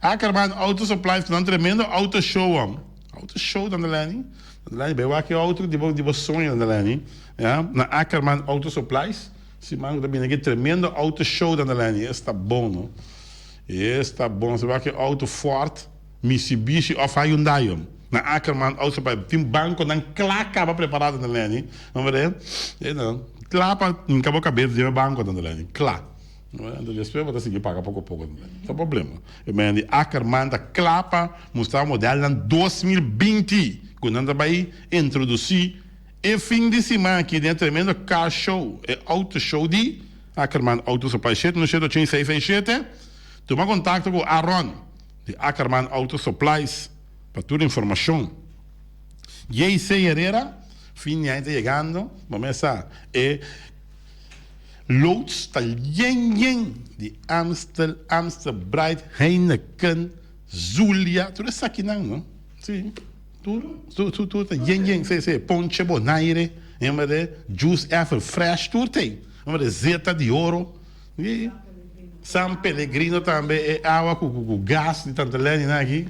Ackerman Auto Supplies ku nan tremendo auto show. Auto show tante Lenny. Tante Lenny bai wak e auto di bo di bo soño tante Lenny. Ya, na Ackerman Auto Supplies. Siman ku ta bini aki tremendo auto show tante Lenny. Esta bon no. Esta bon. Si wak e auto Ford, Mitsubishi of Hyundai. Na Ackerman Auto Supplies. Tin bankonan kla kaba prepará tante Lenny. No berde? E no. Kla pa hinka bo kabes den e banko tante Lenny. Kla. Anto despues bo ta sigui paga poko poko. No problema. E men di Ackerman ta kla pa mustra modelnan 2020 ku nan ta bai introdusí e fin di siman aki den e tremendo car show, e auto show di Ackerman Auto Supply. Shete no shete ocho i seis seis shete. Tuma kontakto ku Aaron di Ackerman Auto Supplies pa tur informashon. JC Herrera, fin di aña ta yegando, bo mes sa e. Loods ta yen yen di Amstel, Amstel Bright, Heineken, Zulia, tur esakinan no. Si, tur, tur, tur, tur ta yen yen, si, si, Ponche Bonaire, hemberde, Juice Apple Fresh, tur t'ei. Hemberde, Zeta di Oro, si, San Pellegrino tambe, e awa ku, ku, ku gas di Tante Lenny nan aki,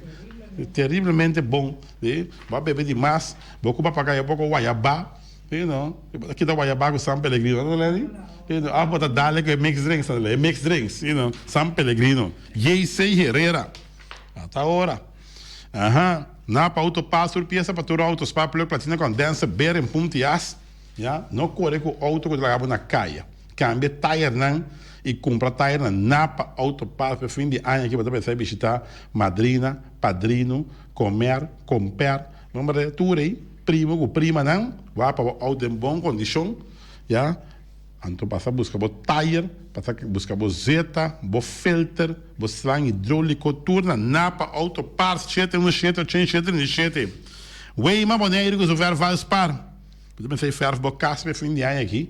terriblemente bon, si, bo a bebe di mas, bo ku papagaya poko wayabá. You know, bo ta kita wayabá ku San Pellegrino, no Lenny? You know, of bo ta dale ku e mixed drinks, e mixed drinks, you know, San Pellegrino. JC Herrera. Ata ora. Aha. Napa Auto Parts tur piesa pa tur auto, spark plug, platina condenser, bearing, pump di as. Ya, no kore ku auto ku ta laga bo na kaya. Kambia tayernan i kumpra tayer na Napa Auto Parts pa e fin di aña aki bo ta pensa bishita madrina, padrino, komer, komper, nomber tur ei. Primo ku primanan wak pa bo outo den bon kondishon. Ya. Anto pasa buska bo tayer, pasa buska bo zeta, bo filter, bo slang hidroliko tur na Napa Auto Parts 717 87 37. Weima Boneiru ku su verf Valspar. Bo ta pensa e verf bo kas pa e fin di aña aki?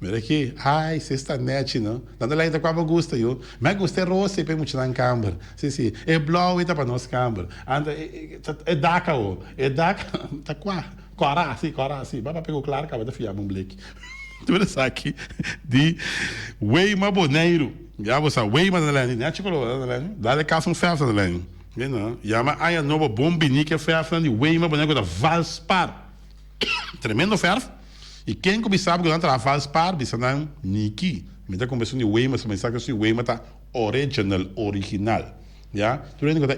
Mira aki, ai, si esta nechi no. Nan ta laita kua bo gusta yu. Mi a gusta e rosa ei pa e muchanan kamber. Si, si, e blou ei ta pa nos kamber. Anto e dak awo, e dak ta kua? Kòrá, si, kòrá, si. Ba papia ku Klara kaba ta fiaba un bleki. Tur esaki di Weima Boneiru. Ya bo sa, Weima ta leni, nechi koló ta leni. Dale kas un fèf ta leni. Yama aña nobo bon bini ke fèfnan di Weima Boneiru ku ta Valspar. Tremendo fèrf. I ken ku bisa bo ku nan traha Valspar, bisa nan, Niki, mi ta kumpra esun di Weima, pasobra mi sa ku esun di Weima ta original, original. Ya, tur hende ku ta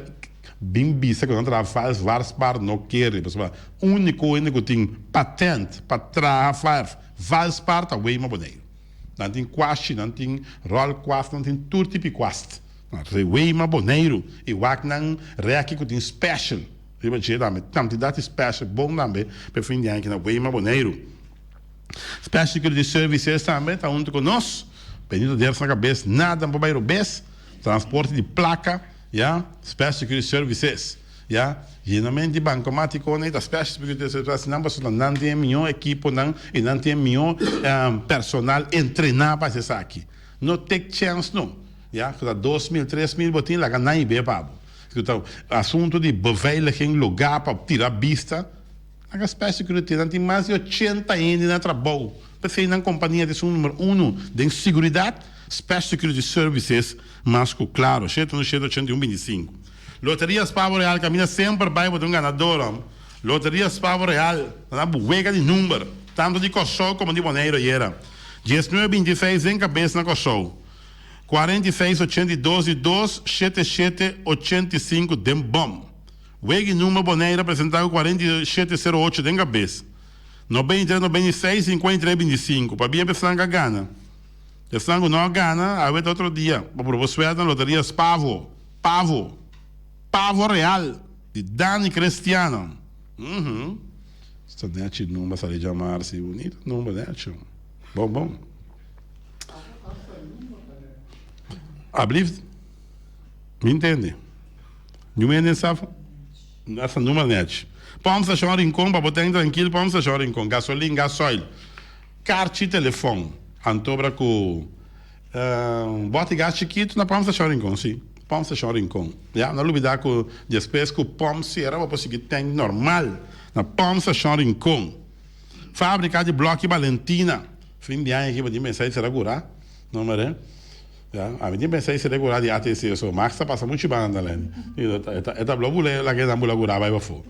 bin bisa ku nan traha vals valspar no kere, pasobra uniko hende ku tin patent pa traha verf valspar ta Weima Boneiru. Nan tin kwashi, nan tin ròl kwast, nan tin tur tipi kwast. Nan ta Weima Boneiru i wak nan rèki ku tin special riba dje tambe, kantidat di special bon tambe pa e fin di aña aki na Weima Boneiru. Special Security Services tambe ta huntu ku nos. Benito Ders na kabes, nada no por bai robes. Transporte di plaka, ya, Special Security Services, ya, yenamento di bankomatikonan ta Special Security Services, asina pasobra nan tin e mihó ekiponan i nan tin e mihó personal entrená pa hasi esaki. No take chèns no, ya, ku ta 2000, 3000 bo tin laga nan hib'é pa bo. Ku ta asuntu di beveiliging, lugá pa tira bista. Nan Special Security nan tin mas di 80 hende na trabou. P'esei nan kompania ta esun numero uno den siguridat, Special Security Services, mas ku klaro. Shete uno shete ochenta i un binti sinku. Loteria Spavo Real kaminda semper bai bo ta un ganador hom. Loteria Spavo Real ta na buwega di number, tantu di Kòrsou komo di Boneiru ayera. 19 26 den kabes na Kòrsou. 46 82 di dos shete shete 85 den bòm. Wega i number Bonaire presentá ku 47 sero ocho den kabes. 93, 96, 53, 25. Pabia pa esnan ku a gana. Esnan ku no a gana, awe ta otro dia. Pa proba suerte na loteria Spavo, Pavo, Pavo Real di Dani Crestiano. Uhum. Sta nechi number sali djamar si. Bunito number nechi. Bon bon. Alblieft. Mi ntende. Niun hende sa esta number nech. Pòmp stashon Rincon pa bo ten trankil pòmp stashon Rincon gasolin gasoil karchi telefòn antobra ku bòti gas chikitu na pòmp stashon Rincon si pòmp stashon Rincon ya no lubida ku despues ku pòmp sera bo por sigui tank normal na pòmp stashon Rincon fabrika di blòki Balentina fin di aña aki bo tin pensa di sera kura no mere. Ya, ami tin pensa esei regular di ATC so Max ta pasa muchu banda leni. E ta blo bula laga e nan bula gura bai bafo.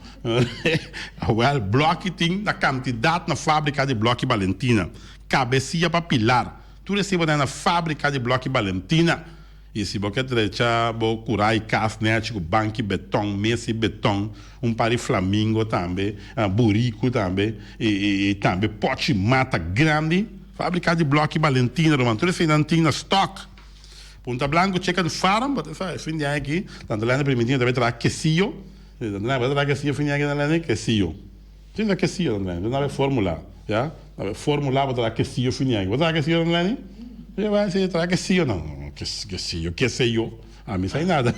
Awel, bloki tin na kantidat na fabrika di bloki Balentina. Kabesia pa Pilar. Tur esei bo ta na fabrika di bloki Balentina. I si bo ke drecha bo kura i kas nechi ku banki beton, mesa i beton, un par di flamingo tambe, buriku tambe, i tambe pochi mata grandi. Fabrika di bloki Balentina ruman tur eseinan tin na stock. Punta Blanco Chicken Farm bo ta sa e fin di aña aki Tante Lena Primintino ta bay traha quesillo Tante Lena bo ta traha quesillo fin di aña aki Tante Lena quesillo tin ta quesillo Tante Lena ta bay formula ya ta bay formula bo traha quesillo fin di aña aki bo traha quesillo Tante Lena si bay si traha quesillo no no quesillo quesillo ami sa nada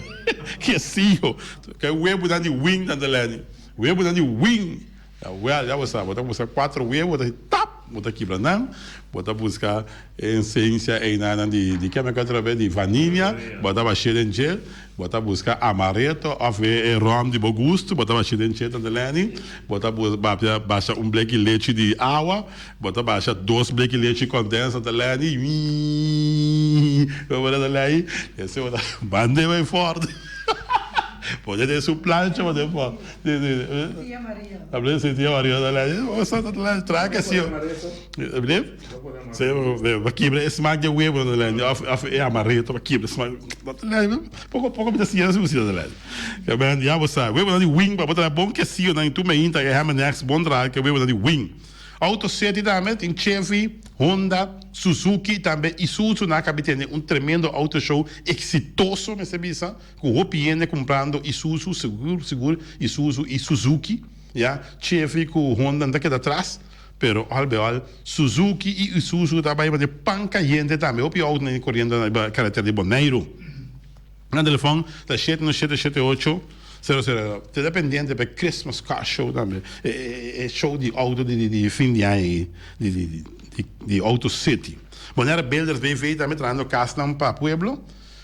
quesillo ke webonan di wing Tante Lena webonan di wing. Awel, ya bo sa, bo ta buska cuatro huevo, bo ta haci tap, bo ta kibra nan, bo ta buska e esencia einanan di, di ke mi acuerdo otra vez, di vanilla, bo ta bash'é den dje, bo ta buska amaretto of e e rom di bo gusto, bo ta bash'é den dje, tante Lenny, bo ta bus bapia basha un bleki lechi di awa, bo ta basha dos bleki lechi condens, tante Lenny, wiiiiiii, bo ta lei, esei bo ta mand'é bai fort. Pone den su plancha, pone fort. Sí, sí. Tia Maria. Hablé, sí, tia Maria. Traha que sí. Hablé? Sí, pa kibra e smaak di huevo, of of e amaretto pa kibra e smaak. Poco poco mi ta siña su si Ke men ya bo sa. Huevonan di wing pa bo traha bon quesillonan y tur meinta e ham and eggs bon traha ke huevonan di wing. Auto City tambe tin Chevy, Honda, Suzuki tambe Isuzu nan a kabi tene un tremendo auto show exitoso mester bisa. Ku hopi hende kumprando Isuzu, sigur sigur Isuzu i Suzuki, ya, Chevy ku Honda no ta keda atras. Pero al be al Suzuki i Isuzu ta bai manera pan kayente tambe. Hopi outonan ta koriendo riba karetera di Boneiru. Nan telefòn ta shete no shete shete ocho sero sero. Tene pendiente pa e Christmas car show tambe. E show di outo di fin di aña ei di Auto City. Bonaire Builders BV tambe trahando kasnan pa pueblo.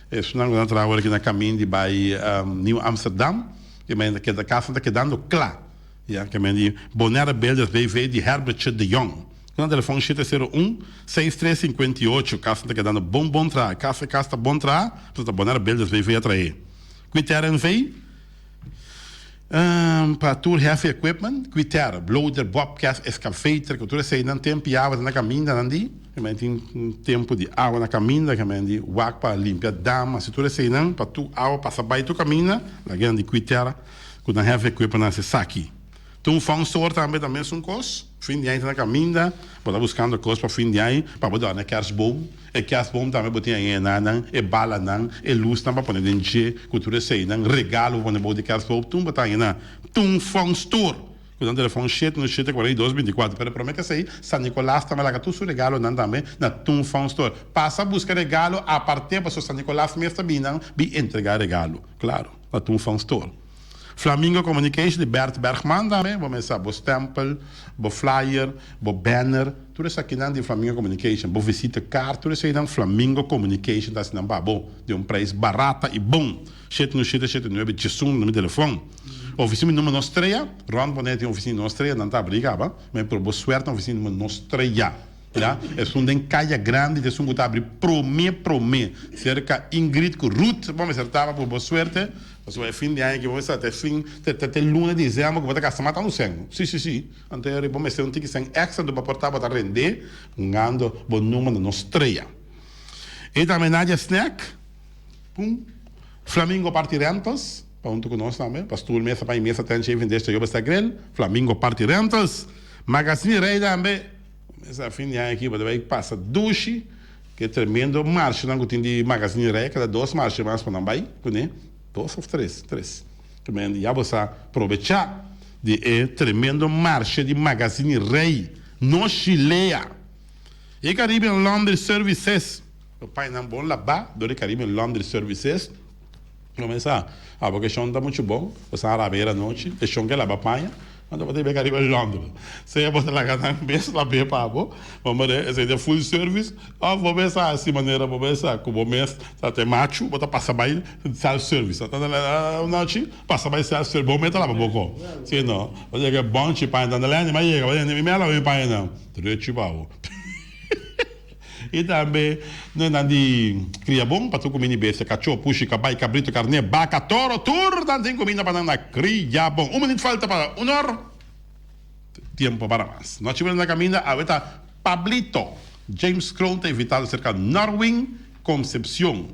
Esunnan ku nan traha awor aki na kamin di bai Nieuw Amsterdam. E manera kasnan ta kedando kla. Ya ke men di Bonaire Builders BV di Herbertje de Jong. Ku nan telefon shete sero un, seis tres sinkuenta i ocho. Kas nan ta kedando bon bon traha. Kas e kas ta bon traha, pasobra ta Bonaire Builders BV a trahe. Quiterra NV, pa tur heavy equipment, Quiterra, bloder, bobcat, excavator, ku tur eseinan tempu i awa ta na kaminda nan di. Ke men tin tempu di awa na kaminda, ke men di wak pa limpia dam, hasi tur eseinan pa tur awa pasa bai tur kaminda, laga nan di Quiterra. Ku nan heavy equipment nan esaki. Ta un fun store tambe ta mesun kos. Fin di aña ta na kaminda, bo ta buskando kos pa fin di aña pa bo dòrna e kerstboom. E kerstboom tambe bo tin e enanan, e balanan, e lusnan pa pone den dje ku tur eseinan, regalo pa pone bou di kerstboom, tur bo ta haña na Tun Fun Store ku nan telefòn shete no shete 42 24. Pero prome ke esei, San Nicolas tambe laga tur su regalonan tambe na Tun Fun Store. Pasa buska regalo aparte pasobra San Nicolas mes ta bini nan bin entrega regalo. Klaro. Na Toon Fun Store. Flamingo Communication di Bert Bergman tambe, bo mester sa bo stempel, bo flyer, bo banner, tur esakinan di Flamingo Communication, bo visite kaart, tur eseinan Flamingo Communication ta hasi nan pa bo di un prijs barata i bon. Shete no shete shete nuebe djesun na mi telefon. Oficina mi number no strea, rond Bonaire tin oficina no strea, nan ta abri kaba, mi por bo suerte na oficina number no strea. Ya, esun den Kaya Grandi ta esun ku ta abri promé promé serka Ingrid ku Ruth. Bo mester taba ku bo suerte, pasobra e fin di aña aki bo mester ta fin te te luna di dezèmber ku bo ta gasta mata un sèn. Si si si, anto e bo mester un tiki sèn èkstra anto bo por tabata rendé hungando bo number na nos strea. E tambe Nadia Snack, pum, Flamingo Party Rentals, pa huntu ku nos tambe, pa stoel, mesa, paña mesa, tent, shaving dish, Toyoba Stack Grill, Flamingo Party Rentals, Magazine Rey tambe. Mesa fin di aña aki bo ta bai pasa dushi ke tremendo marshenan ku tin di Magazine Rey kada dos marshe mas pa nan bai kuné dos of tres tres tremendo ya bo sa probecha di e tremendo marshe di Magazine Rey no shilea e Caribbean Laundry Services bo pañanan bon labá dor di Caribbean Laundry Services Lo mes sa, abo ke shon ta muchu bon, bo sa rabia era nochi, e shon ke laba paña, anto bo ta bek ariba Londres. Sea bo ta laga nan mes lab'é pa bo, bo manda esei den full service, of bo mes a hasi manera bo mes sa ku bo mes ta te machu, bo ta pasa bai self service. Ata ta nochi, pasa bai self service, bo mes ta laba bo ko. Si no, bo ta yega bonchi paña, tanda Lenny, mi a yega, bo ta mi a laba mi pañanan, drechi pa bo. I tambe nan di kria bon pa tur kuminda i bestia, kachó, pushi, kabai, kabritu, karné, baka, toro, tur nan tin kuminda pa nan na kria bon. Un minüt falta pa un or, tiempo para mas. Nochi buena na kaminda, awe ta Pablito James Kroon ta invitado serka Norwin Concepcion.